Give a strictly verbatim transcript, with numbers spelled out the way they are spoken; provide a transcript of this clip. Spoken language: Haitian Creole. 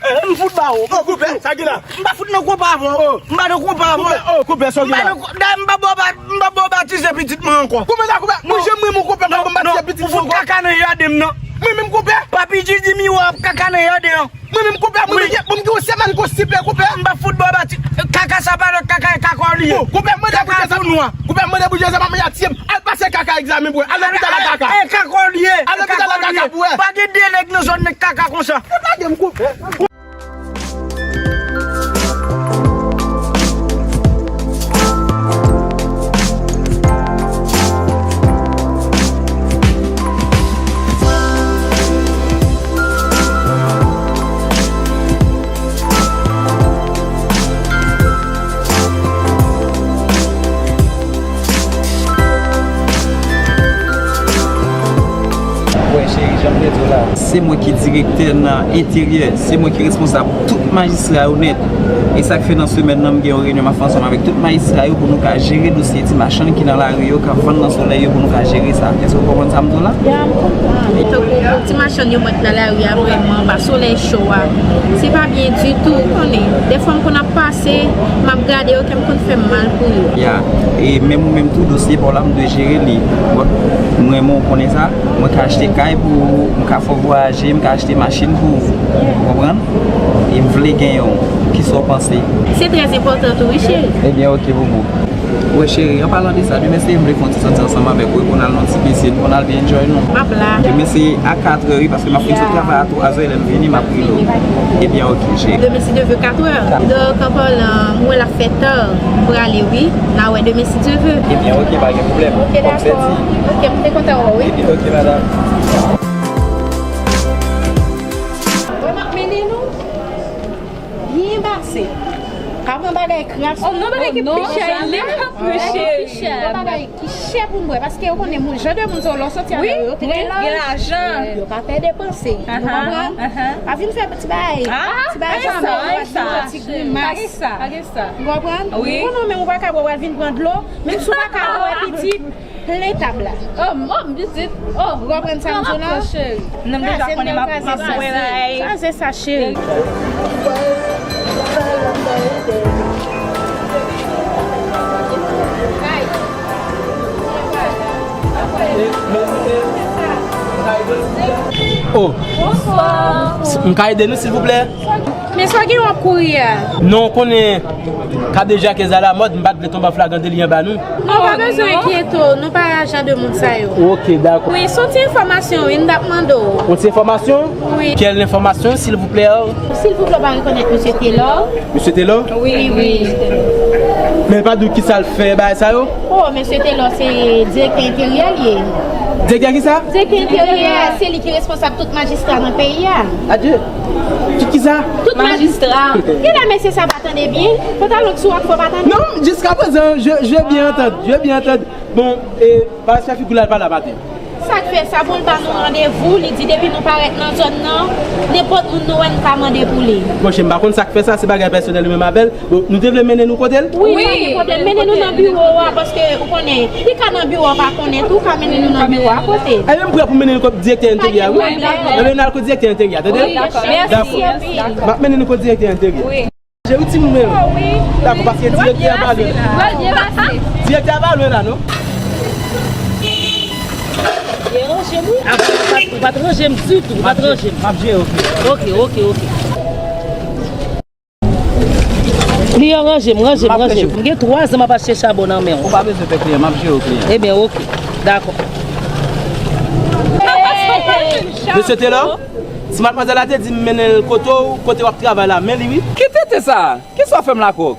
M fout ba ou. Oh, koupe, sa ki la? M pa fout nan konpa avè w. M pa nan konpa avè w. Koupe, oh, koupe, sa ki la? M pa nan ko-, dayè, m pa ba w ba-, m pa ba w batize pitit mwen ankò. Koupe sa, koupe. Mwen, je mwen, mon koupe, m pa ba w batize pitit mwen ankò. Ou fout kaka nan jaden m nan. Mwen menm koupe. Papi Didi Miwa ap kaka nan jaden an. Mwen menm koupe, mwen menm, mwen gen yon semèn konstipe koupe. M pa fout ba w bati-, kaka sa pa lòt kaka, e kaka w li ye. Koupe, mwen debouje sa. Koupe, mwen debouje sa, pa mwen atire m. Al pase kaka egzamen pou wè. Al lopital la kaka. E kaka w li ye. Al lopital la kaka pou wè. Pa gen de nèg nan zòn nèg kaka konsa. Lage m koupe. Wè, cheri, jan m te di w la. Se mwen ki direktè nan enteryè, se mwen ki responsab tout majistra yo nèt. E sa k fè nan semèn nan, m gen yon reyinyon m ap fè ansanm avèk tout majistra yo pou nou ka jere dosye ti machann ki nan lari yo, k ap vann nan solèy yo, pou nou ka jere sa. Èske w konprann sa m di w la? Ya, m konprann. Tankou ti machann yo mwen nan lari a, vrèman, pa solèy cho a, se pa byen ditou, ou konnen. Dèfwa m konn ap pase, m ap gade yo, kè m konn fè m mal pou yo. Ya, e menm ou menm tou, dosye pa w la, m dwe jere li. Bon, m renmen w konnen sa. Mwen ka achte kay pou ou, m ka fè w vwayaje, m ka achte machin pou ou. Ou konprann? E m vle genyen w. Kisa w panse? Se trè enpòtan tou, wi, cheri. Ebyen, oke, boubou. Wè, cheri, an palan de sa, demen se m vle fè yon ti sòti ansanm avèk ou, e pou n al nan ti pisin, pou n al byen enjoy nou. M ap la. Demen se a katrè, wi, paske m ap fin sot travay a twazè, lè m vini, m ap rele w. Ebyen, oke, cheri. Demen, si Dye vle, katrè. Donk, an palan, m wè l ap fè ta, m prale, wi. N a wè demen, si Dye vle. Ebyen, oke, pa gen pwoblèm. Oke, dakò. Oke, m te kontan wè w, wi. Ebyen, oke, madanm. Wè, m ap mennen nou. Byen pase. Pa pran bagay kras. Oh, non, bagay ki pi chè, non, cheri. Yon bagay ki chè pou m bwè, paske ou konnen moun, jan de moun sa yo, lè w soti avè yo, yo trè laj. Yo pa pè depanse. Ou konprann? Pa vin fè ti bagay, ti bagay sa, ou pa di yon ti grimas. Ou konprann? Ou konnen menm ou pa ka bwè, w al vin pran dlo, menm si w pa ka bwè pitit. Plen tab la. Oh, m, oh, m pitit. Oh, ou konprann sa m di w la? Non, m ap pran, cheri. Non, m deja konnen m ap, m ap wè bagay. Kraze sa, cheri. Oh. Bonswa. M ka ede nou, silvouplè? Men sa w gen w ap kouri a? Non, w konnen kadejakèz alamòd, m pa t vle tonbe an flagran deli anba nou. Non, pa bezwen enkyete w, nou pa jan de moun sa yo. Ok, dakò. Wi, se yon ti enfòmasyon, wi, m t ap mande w. Yon ti enfòmasyon? Wi. Quelle information, s'il vous plaît? Silvouplè, w pa rekonèt Mesye Telò? Mesye Telò? Wi, wi. Men l pa di w kisa l fè bagay sa yo? Oh, Mesye Telò se direktè enteryè l ye. Direktè kisa? Direktè enteryè, se li ki responsab tout majistra nan peyi a. Adye! Tout kisa? Tout majistra. Genlè mesye sa pa tande byen. Pantalon ki sou ak fò pa tande. Non, jiskaprezan, je, je bien entendre, je bien entendre. Bon, e, pa chèf figi la, l pa la maten. Sa k fè sa, bon, l ba nou randevou, li di depi nou parèt nan zòn nan, nenpòt moun nou wè, n ka mande pou li. Monchè, m pa konn sa k fè sa, se bagay pèsonèl li menm avè l. Bon, nou te vle mennen nou kote l? Wi, pa gen pwoblèm, mennen nou nan biwo a, paske ou konnen, li ka nan biwo a, pa konnen tou, ou ka mennen nou nan biwo a, kote? Ebyen, m prè pou mennen nou kot direktè enteryè a, wi. Pa gen pwoblèm. Ebyen, n al kot direktè enteryè a, tande? Wi, dakò, mèsi anpil. Dakò. M ap mennen nou kot direktè enteryè a. Wi. Jerry, ti moun mwen. Wi. Dakò, paske direktè a pa lwen. Direktè a pa lwen la, non? Byen ranje m, wi. Ou pa t ranje m ditou, ou pa t ranje m. M ap jere, ok. Ok, ok, ok. Kliyan, ranje m, ranje m, ranje m. M gen twa zan m ap achte chabon nan men w. Ou pa bezwen fè kliyan, m ap jere w, kliyan. Ebyen, ok. Dakò. Mesye Telò, si madmwazèl la te di m mennen l kote w, kote w ap travay la, men li wi. Ki tenten sa? Kisa w fè m la kòk?